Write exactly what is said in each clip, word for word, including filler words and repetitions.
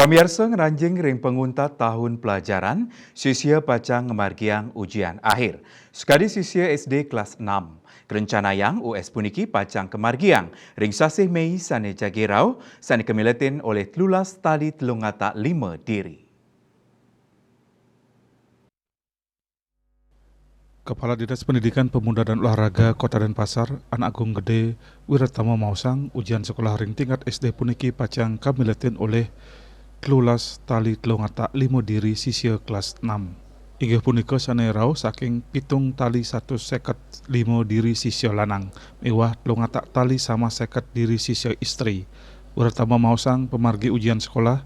Pamiarsa, ngranjing ring panguntat tahun pelajaran, sisia pacang ngamargiang ujian akhir. Sakadi sisia S D kelas enam, karencanayang U S puniki pacang kamargiang ring sasih Mei sane jagi rauh, sane kamiletin olih telulas tali telung atak lima diri. Kepala Dinas Pendidikan, Pemuda dan Olahraga Kota Denpasar, Anak Agung Gede Wiratama, maosang ujian sekolah ring tingkat S D puniki pacang kamiletin olih telulas tali telung atak lima diri sisia kelas enam. Inggih punika sane rauh saking pitung tali satus seket lima diri sisia lanang miwah telung atak tali sama seket diri sisia istri. Wiratama maosang pamargi ujian sekolah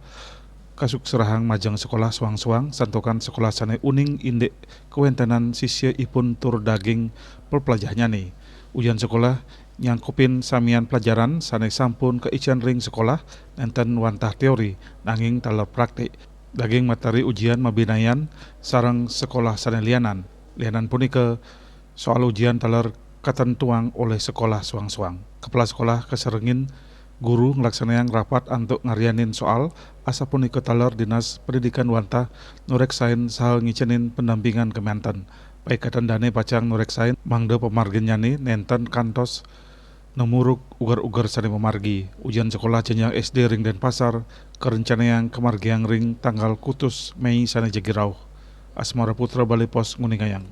kasuksrahang majeng sekolah soang-soang, santukan sekolah sane uning indik kawentenan sisia ipun tur daging peplajahnyane. Ujian sekolah nyangkupin samian pelajaran sane sampun kaicen ring sekolah, nenten wantah teori, nanging taler praktik. Daging materi ujian mabinayan sareng sekolah sane lianan. Lianan punika, soal ujian taler katentuang olih sekolah soang-soang. Kepala sekolah kasarengin guru nglaksanayang rapat antuk ngaryanin soal, asapunika taler Dinas Pendidikan wantah nureksain saha ngicenin pendampingan kemanten. Paikatan dane pacang nureksain mangda pamarginnyane nenten kantos namuruk uger-uger sane mamargi. Ujian sekolah jenjang S D ring Denpasar karencanayang kamargiang ring tanggal kutus Mei sane jagi rauh. Asmara Putra, Bali Post, nguningayang.